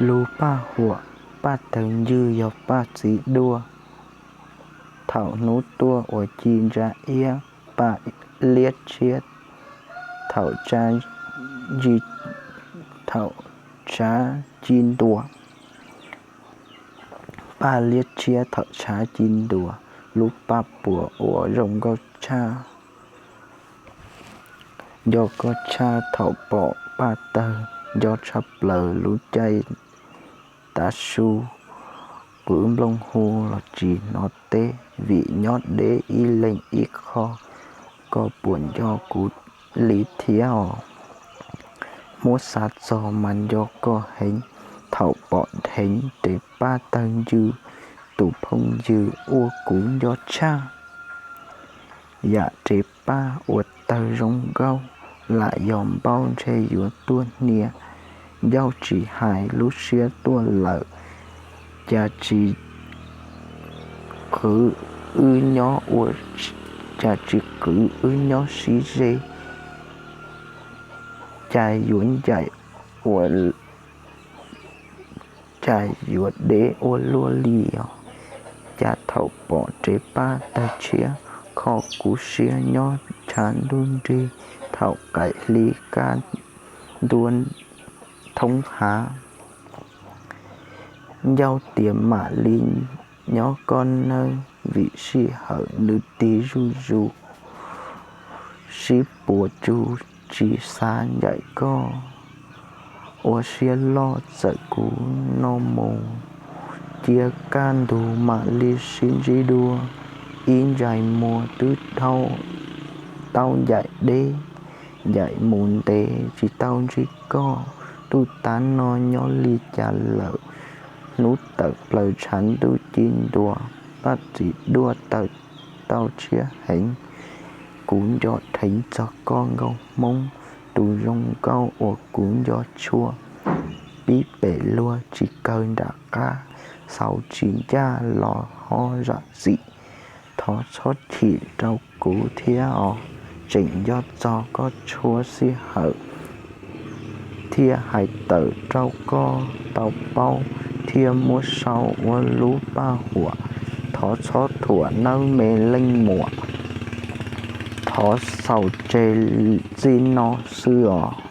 Lub paj huam Paj Tawg Ncwj yog Paj Txiv Duaj thaum hnub tuaj uas ci ntsa iab, Paj Liab Tshiab thaum tshav ci, thaum tshav ci ntua. Paj Liab Tshiab thaum tshav ci ntua, lub paj puam uas zoo nkauj tshaj nco koj tshaj thaum pom Paj Tawg, nco tshaj plaws lub caij tav su, qwv nplooj hu los tsis hnov teb, vim nyob deb ib leeg ib qho. Koj puas nco kuv li thiab os? Muab xav txog mas nco koj heev. Thaum pom dheev Rev Paj Tawg Ncwj, tus phooj ywg uas kuv nco tshaj, yam Rev Paj ua tawg zoo nkauj, lam yog npaub ntshe yuav tuag hnia. Ncauj tsis hais lub siab tuaj lawm, cas tsis qwv wb nyob ua, cas tsis qwv wb nyob sib ze, cas yuav ncaim ua, cas yuav deb ua luaj li os. Cas thaum pom Rev Paj Tawg Tshiab, kho kuv siab nyob tshav ntuj nrig, thaum qaim hli kaj ntua thoob hav. Ncauj tias mam li nyob koj nawb, vim sij hawm nws tig zuj zus, sib puas tsuj tsis xav ncaim koj. Ua siab loj txawm kuv noj mus, cia kaj ntug mam li sib ntsib dua. Ib ntsais muag twb dhau, tau ncaim deb, ncaim mus ntev tsis tau ntsib koj. Ntuj tav no nyob li cas lawm, hnub tawm plaws tshav ntuj ci ntua, Paj Txiv Duaj tawm tau tshiab heev. Kuv nco dheev txog koj nkauj Hmoob, tus zoo nkauj uas kuv nco tshua, pib pem luag tsis kaw nram qab, xaus tsis ncaj los ho zam txim. Thov txhob chim rau kuv thiab os, tseem nco txog koj txhua sij hawm, thiaj hais tawm rau koj tau paub, thiaj muab sau ua lub paj huam. Thov txhob thuam nawb me leej muam, thov xaus tseg txij no xwb os.